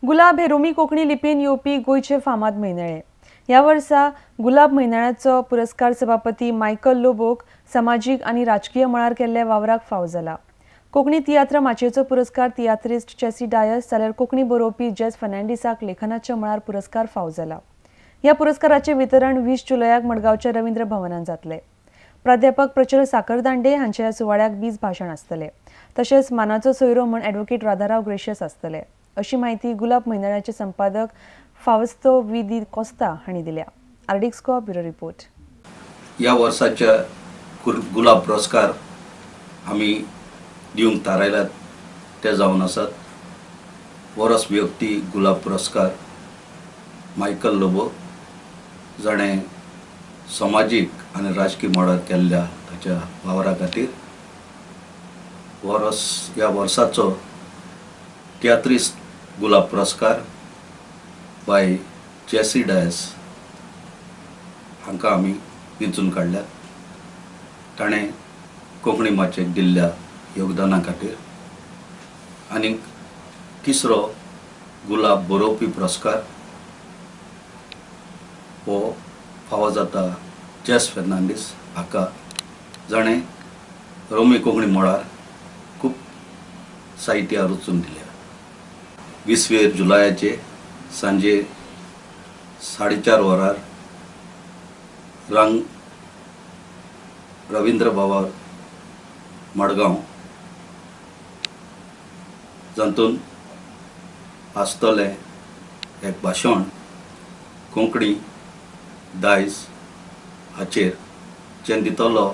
गुलाब हे रोमी कोंकणी लिपयेन येवपी गोंयचे फामाद म्हयनाळे. ह्या वर्सा गुलाब म्हयनाळ्याचो पुरस्कार सभापती मायकल लोबोक समाजीक आनी राजकीय मळार केल्ल्या वावराक फावो जाला. कोंकणी तियात्र माचयेचो पुरस्कार तियात्रिस्ट चेसी डायस जाल्यार कोंकणी बरोवपी जेस फर्नांडीसाक लेखनाच्या मळार पुरस्कार फावो जाला. ह्या पुरस्काराचें वितरण 20 जुलयाक मडगांवच्या रवींद्र भवनान जातलें. प्राध्यापक प्रचल साखरदांडे हांच्या ह्या सुवाळ्याक बीज भाशण आसतलें. तशेंच मानाचो सोयरो म्हूण ॲडव्होकेट राधाराव ग्रेशियस आसतले, अशी माहिती गुलाब म्हयनाळ्याचे संपादक फावस्तो we दी कोस्ता हांणी दिल्या. आरडीएक्सको ब्युरो रिपोर्ट. ह्या वर्साच्या गुलाब पुरस्कार आमी दिवंक थारायल्यात ते जावन आसात वरस व्यक्ती गुलाब पुरस्कार मायकल लोबो, जाणें समाजीक आनी राजकीय मळार केल्ल्या ताच्या वावरा खातीर. वरस ह्या वर्साचो तियात्रिस्त गुलाब पुरस्कार बाय जेसी डायस हांकां आमी वेंचून काडल्यात, ताणें कोंकणी माचयेक दिल्ल्या योगदाना खातीर. आनी तिसरो गुलाब बरोवपी पुरस्कार हो फावो जाता जेस फर्नांडीस हाका, जाणें रोमी कोंकणी मळार खूब साहित्य रचून दिल्या. 20 जुलयाचे सांजे 4:30 वरार रंग रवींद्र भवन मडगांव जातून आसतलें एक भाशण कोंकणी दायज हाचेर, जें दितलो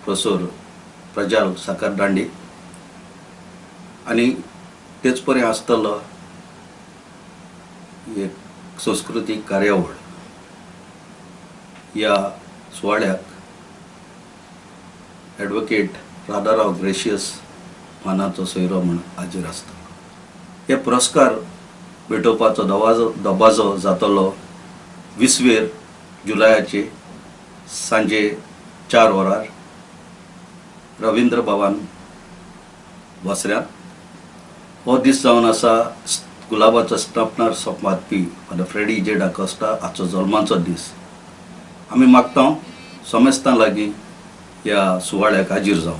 प्रोफेसर प्रजाल साखरदांडे. आनी तेच परी आसतलो एक संस्कृतीक कार्यावळ. ह्या सुवाळ्याक ॲडव्होकेट राधाराव ग्रेशियस मानाचो सोयरो म्हूण हाजीर आसता. हे पुरस्कार भेटोवपाचो दबाजो जातलो 20 जुलयाचे सांजे 4 वरार रवींद्र भवन वसऱ्यांत. हो दीस जावन आसा गुलाबाचो स्थापनार सोंपवादपी फादर फ्रेडी जे डाकोस्टा हाचो जल्माचो दीस. आमी मागता समेस्तां लागीं ह्या सुवाळ्याक हाजीर जावं.